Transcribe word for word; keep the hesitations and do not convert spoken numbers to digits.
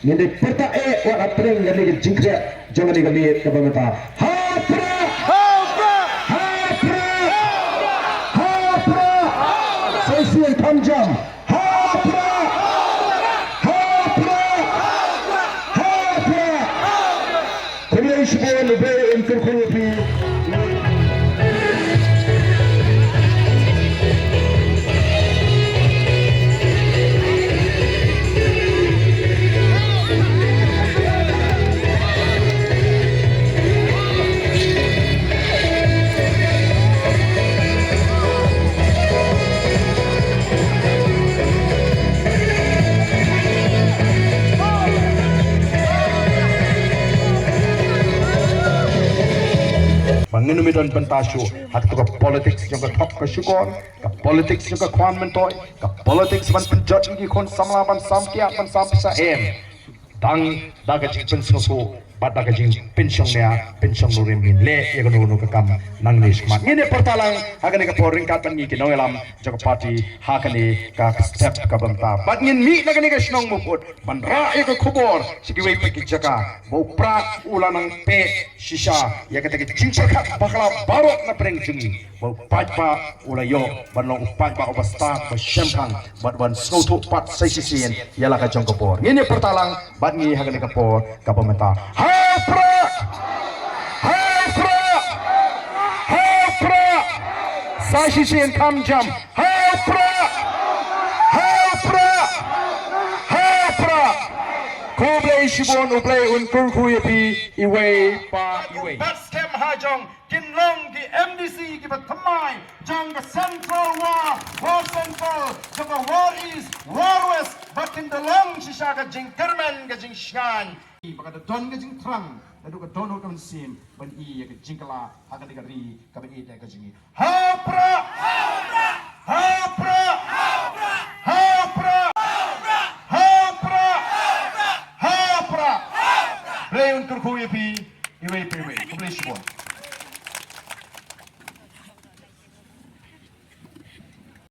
Ngin dei pyrta eh wat hapdeng kane ka jingkhreh jong kane ka miet kaba mynta. Ha Prah! Ha Prah! Ha Prah! Sa shisien kham jam. Ha Prah! Ha Prah! Ha Prah! Khublei shibun, U Blei un kyrkhu ïa phi. Ba ngin ym don bynta shuh ha kato ka politics jong ka thok ka shukor, ka politics jong ka khwan myntoi, ka politics ban pynjot ïa ki khun samla ban sam kiad ban sam pisa, em. Tang da ka jingpynsngewthuh bad da ka jingpynshong nia pynshong nongrim ngin leh ïa kano kano ka kam nangne shakhmat. Ngin ïa pyrta lang ha kane ka por ryngkat bad ngi ki nongïalam jong ka party ha kane ka step kaba mynta. Bad ngin mih na kane ka shnong Mawphut ban rah ïa ka khubor sha kiwei pat ki jaka ba u Prah u la nang peit shisha ïa kata ka jingpyrkhat bakla baroh na pdeng jong ngi. Ba u paidbah u la ïoh ban long u paidbah uba stad, uba shemphang bad uban sngewthuh pat sa shisien ïa la ka jong ka bor. Ngin ïa pyrta lang bad ngi ha kane ka por kaba mynta. Ha Prah! Ha Prah! Ha Prah! Sa shisien kham jam. Ha Prah! Ha Prah! Ha Prah! Khublei shibun, U Blei un kyrkhu ïa phi iwei pa iwei. Bat skhem ha jong kin long ki M D C kiba thymmai jong ka Central War, War Central, jong ka War East, War West, ba kin da long shisha ka jingkyrmen ka jingshngaiñ. Ba ka da don ka jingthrang naduh ka dohnud ka mynsiem ban ïoh ïa ka jingkylla ha kane ka ri kaba ïeit ka jong ngi. Ha Prah! Ha Prah! Ha Prah! Ha Prah! Ha Prah! Blei un kyrkhu ïa phi iwei pa iwei. Khublei shibun.